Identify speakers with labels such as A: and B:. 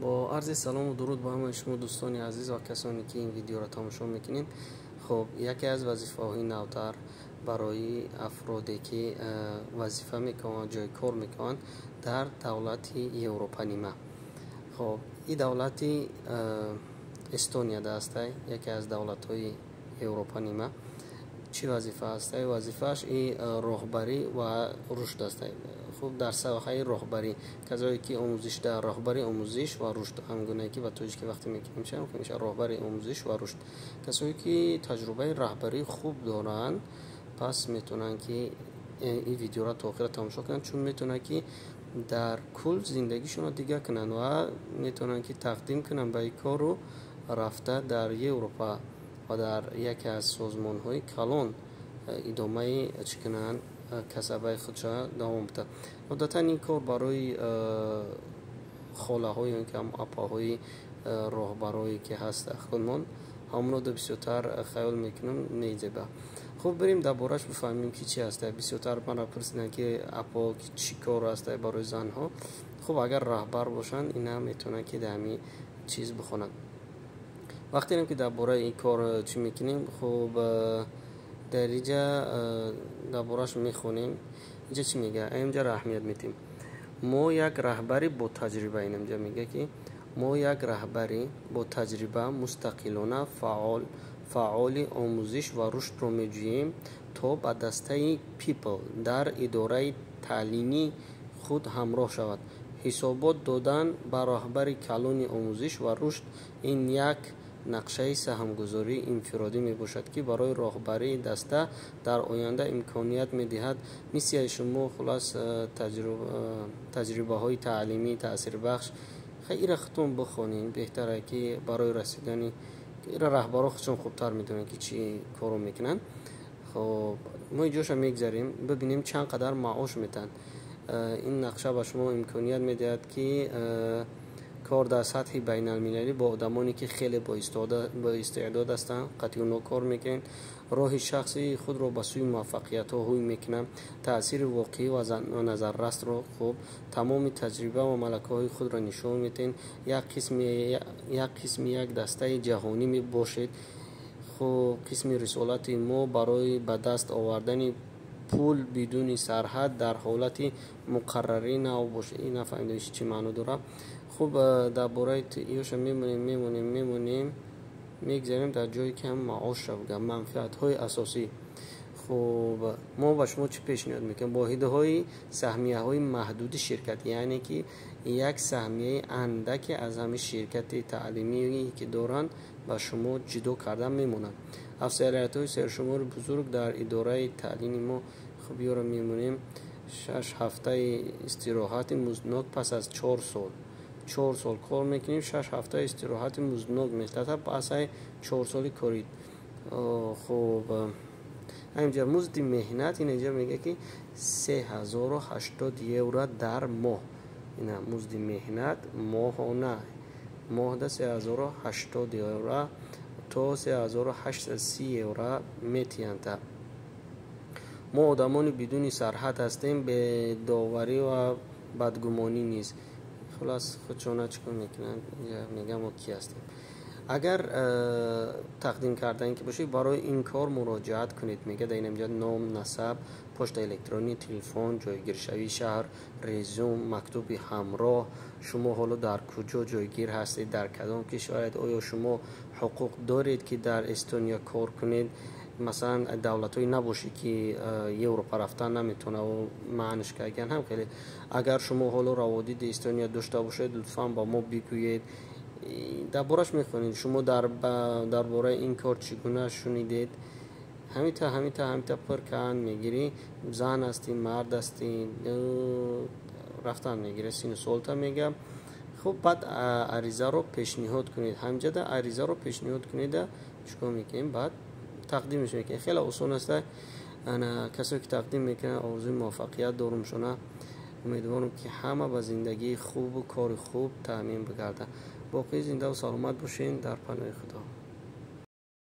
A: Бо арзи салому дуруд ба ҳамаи шумо, дӯстони азиз ва касоне ки ин видеоро тамошо мекунед. Хуб, яке аз вазифаҳои навтар барои афроде ки вазифа мекунанд, ҷои кор мекунанд дар давлати Европанима. Хуб, ин давлати Эстонияда ҳастай, яке аз давлатҳои Европанима. Чӣ вазифа ҳастай? Вазифааш и роҳбарӣ ва рушд ҳастай. Хуб, дар соҳаи роҳбарӣ, касое ки омӯзиш дар роҳбари омӯзиш ва рушд, ҳамгунае ки ба тоҷикӣ вақте мекунем, мешавад роҳбари омӯзиш ва рушд. Касое ки таҷрибаи раҳбарии хуб доранд, пас метавонанд ки ин видеоро то охира тамошо кунанд, чун метавонанд ки дар кул зиндагишонро дигар кунанд ва метавонанд ки тақдим кунанд ба ин кору рафта дар Европа ва дар яке аз созмонҳои калон идомаи чӣ кунанд, касабаи худшо давом бидиҳанд. Одатан ин кор барои холаҳо ё ки апаҳои роҳбарое ки ҳаст худмон, ҳамоно бисёртар хаёл мекунам мезеба. Хуб, бирем дар борааш бифаҳмем ки чӣ ҳаста. Бисёртар маро пурсиданд ки апо, чӣ кор ҳаста барои занҳо. Хуб, агар раҳбар бошанд, ина метавонанд ки дар ҳамин чиз бихонанд. Вақте ки дар бораи ин кор чӣ мекунем, хуб, дар инҷа дар борааш мехонем. Инҷа чӣ мегӯяд? Инҷаро аҳамият медиҳем. Мо як раҳбари бо таҷриба, инҷа мегӯяд ки мо як раҳбари бо таҷриба, мустақилона фаъол, фаъоли омӯзиш ва рушдро меҷӯем, то ба дастаи People дар идораи таълимии худ ҳамроҳ шавад. Ҳисобот додан ба роҳбари калони омӯзиш ва рушд ин як нақшаи саҳмгузории инфиродӣ мебошад, ки барои роҳбарии даста дар оянда имконият медиҳад. Миссияи шумо, хулас, таҷрибаҳои таълимии таъсирбахш. Хай, ира худтон бихонед, беҳтаре ки барои расидани ира раҳбаро худшон хубтар медонанд ки чӣ корро мекунанд. Хоб, мо иҷоша мегзарем, бибинем чанд қадар маош метаҳанд. Ин нақша ба шумо имконият медиҳад ки кор дар сатҳи байналмилалӣ бо одамоне ки хеле боистеъдод ҳастанд, қатъи онҳо кор мекунед, роҳи шахси худро ба сӯи муваффақиятҳо ҳуй мекунанд, таъсири воқеӣ ва назаррасро, хуб, тамоми таҷриба ва малакаҳои худро нишон медиҳед, як қисми як дастаи ҷаҳонӣ мебошед. Хуб, қисми рисолати мо барои ба даст овардани пул бидуни сарҳад дар ҳолати муқаррарӣ нав бошед. Ин нафаҳмидам, чӣ маъно дорад. Хуб, дар бораи ёша мемонем, мемонем, мемонем, мегзарем дар ҷое ки ҳам маошша бигӯям, манфиатҳои асосӣ. Хуб, мо ба шумо чӣ пешниҳод мекунем? Воҳидҳои саҳмияҳои маҳдуди ширкат, яъне ки як саҳмияи андаке аз ҳамин ширкати таълимие ки доранд, ба шумо ҷудо карда мемонанд. Афзалиятҳои сершумори бузург дар идораи таълими мо. Хуб, ёро мемонем. 6 ҳафтаи истироҳати музднок пас аз 4 сол. 4 сол кор мекунем, 6 ҳафта истироҳати музднок метата пасай 4 соли корӣ. Хуб, ҳаминҷа музди меҳнат, инҷа мегӯяд ки 3080 евро дар моҳ. Ина музди меҳнат моҳона, моҳда 3080 евро то 3830 евро метиҳанд. Мо одамони бидуни сарҳад ҳастем, бедоварӣ ва бадгумонӣ низ. Хулас, худшона чӣ кор мекунанд, мегӯям мо кӣ ҳастем. Агар тақдим кардан ки бошед, барои ин кор муроҷиат кунед, мегӯяд. Дар инҷа ном, насаб, почтаи электронӣ, телефон, ҷойгиршавии шаҳр, резюме, мактуби ҳамроҳ, шумо ҳоло дар куҷо ҷойгир ҳастед, дар кадом кишваред, оё шумо ҳуқуқ доред ки дар Эстония кор кунед. Масалан, давлатҳое набошед ки Европа рафтан наметавонад, маъниш кардан ҳам хеле. Агар шумо ҳоло раводиди Эстония дошта бошед, лутфан ба мо бигӯед. Дар бораш мехонед. Шумо дар бораи ин кор чӣ гуна шунидед? Ҳамита, ҳамита, ҳамита пур кардан мегирӣ. Зан ҳастӣ, мард ҳастӣ, рафтан мегирӣ, сину солта мега. Хуб, баъд аризаро пешниҳод кунед. Ҳамҷада аризаро пешниҳод кунеда, чӣ кор мекунем? Баъд тақдимш мекунем. Хеле осон аст. Ана касое ки тақдим мекунанд, орзуи муваффақият дорумшона. Умедворам, ки ҳама ба зиндагии хубу кори хуб таъмин бигардад. Боқӣ зиндаву саломат бошед, дар паноҳи Худо.